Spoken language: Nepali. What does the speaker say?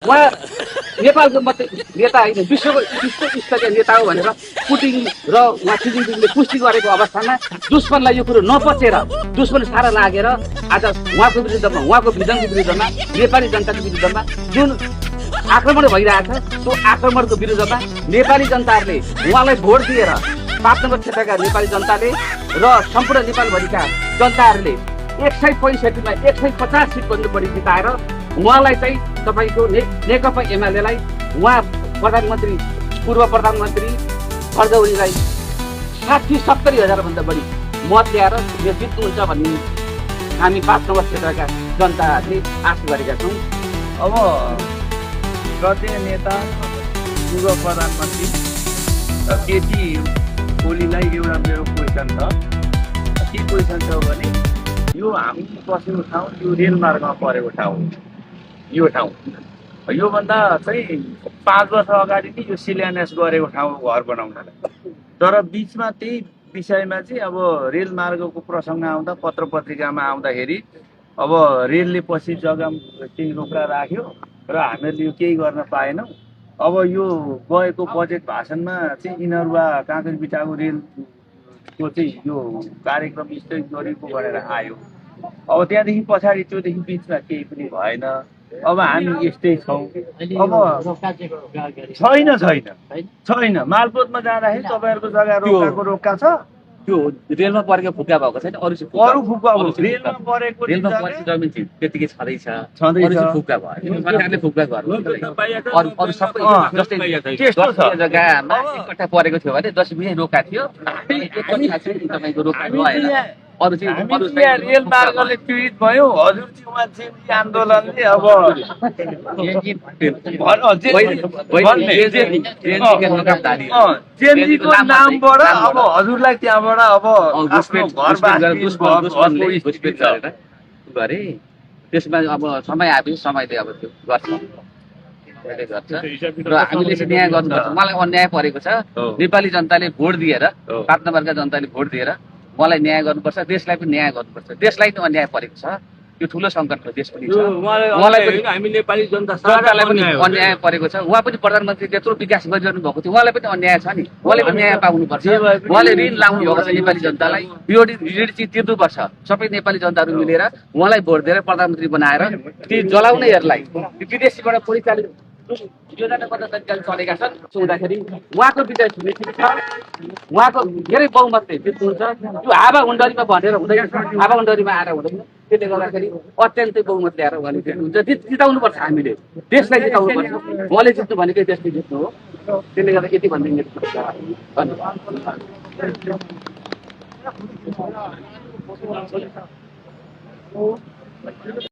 उहाँ नेपालको मात्रै नेता होइन, विश्व स्तरीय नेता हो भनेर पुटिन र उहाँ सी जिनपिङले पुष्टि गरेको अवस्थामा दुश्मनलाई यो कुरो नपचेर, दुश्मन सारा लागेर आज उहाँको विरुद्धमा, उहाँको भिजनको विरुद्धमा, नेपाली जनताको विरुद्धमा जुन आक्रमण भइरहेछ, त्यो आक्रमणको विरुद्धमा नेपाली जनताहरूले उहाँलाई भोट दिएर 5 नम्बर क्षेत्रका नेपाली जनताले र सम्पूर्ण नेपालभरिका जनताहरूले 165 मा 150 सिटभन्दा बढी जिताएर उहाँलाई चाहिँ तपाईँको नेकपा एमालेलाई उहाँ प्रधानमन्त्री, पूर्व प्रधानमन्त्री खर्जौरीलाई 60-70 हजार भन्दा बढी मत ल्याएर यो जित्नुहुन्छ भन्ने हामी 5 नम्बर क्षेत्रका जनताहरूले आशा गरेका छौँ। अब प्रदेश नेता पूर्व प्रधानमन्त्री केटी ओलीलाई एउटा मेरो क्वेसन छ। के क्वेसन छ भने यो हामी बसेको ठाउँ यो रेलमार्गमा परेको ठाउँ, यो ठाउँ योभन्दा चाहिँ 5 वर्ष अगाडि नै यो शिलान्यास गरेको ठाउँ घर बनाउनलाई, तर बिचमा त्यही विषयमा चाहिँ अब रेलमार्गको प्रसङ्ग आउँदा पत्र पत्रिकामा आउँदाखेरि अब रेलले पछि जग्गा चाहिँ रोक्दा राख्यो र हामीहरूले यो केही गर्न पाएनौँ। अब यो गएको बजेट भाषणमा चाहिँ इनरुवा काँक्रेबिटाको रेलको चाहिँ यो कार्यक्रम स्थगित गरेको भनेर आयो। अब त्यहाँदेखि पछाडि त्योदेखि बिचमा केही पनि भएन। अब हामी यस्तै छौँ। अब छैन मालपोतमा जाँदाखेरि तपाईँहरूको जग्गा रोक्दाको रोक्का छ, त्यो रेलमा परेको फुक्का भएको छैन, अरू फुक्का रेलमा परेको रेलमा परेको जमिन चाहिँ त्यतिकै छँदैछ, छँदैछ फुक्का भयो सरकारले फुक्का गर्नु अरू सबै जस्तै त्यस्तो छ। जग्गामा एकट्ठा परेको थियो भने 10 मिनेट रोका थियो, तपाईँको रोक्नु भएन। अरू चाहिँ रेल मार्गले पीडित भयो। हजुर चाहिँ उहाँ जेएनजी आन्दोलनले अब जेएनजीको नामबाट अब हजुरलाई त्यहाँबाट अब गरे, त्यसमा अब समय आएपछि समयले अब त्यो गर्छ र हामीले चाहिँ न्याय गर्नुपर्छ। मलाई अन्याय परेको छ, नेपाली जनताले भोट दिएर, 5 नम्बरका जनताले भोट दिएर मलाई न्याय गर्नुपर्छ, देशलाई पनि न्याय गर्नुपर्छ। देशलाई पनि अन्याय परेको छ, यो ठुलो सङ्कटको देश पनि छ, उहाँलाई पनि हामी नेपाली जनतालाई पनि अन्याय परेको छ। उहाँ पनि प्रधानमन्त्री त्यत्रो विकास गरिरहनु भएको थियो, उहाँलाई पनि अन्याय छ नि, उहाँले पनि न्याय पाउनुपर्छ। उहाँले ऋण लाउनु भएको छ नेपाली जनतालाई, यो ऋण चाहिँ तिर्नुपर्छ। सबै नेपाली जनताहरू मिलेर उहाँलाई भोट दिएर प्रधानमन्त्री बनाएर ती जलाउनेहरूलाई विदेशीबाट परिचालित योजनाबद्ध तरिकाले चलेका छन् हुँदाखेरि उहाँको विजय सुनिश्चित छ, उहाँको धेरै बहुमतले जित्नुहुन्छ। त्यो हावा हुन्डरीमा भनेर हुँदैन, हावा हुन्डरीमा आएर हुँदैन। त्यसले गर्दाखेरि अत्यन्तै बहुमत ल्याएर उहाँले जित्नुहुन्छ। जिताउनुपर्छ, हामीले देशलाई जिताउनुपर्छ। उहाँले जित्नु भनेकै देशले जित्नु हो। त्यसले गर्दा यति भन्दै धन्यवाद।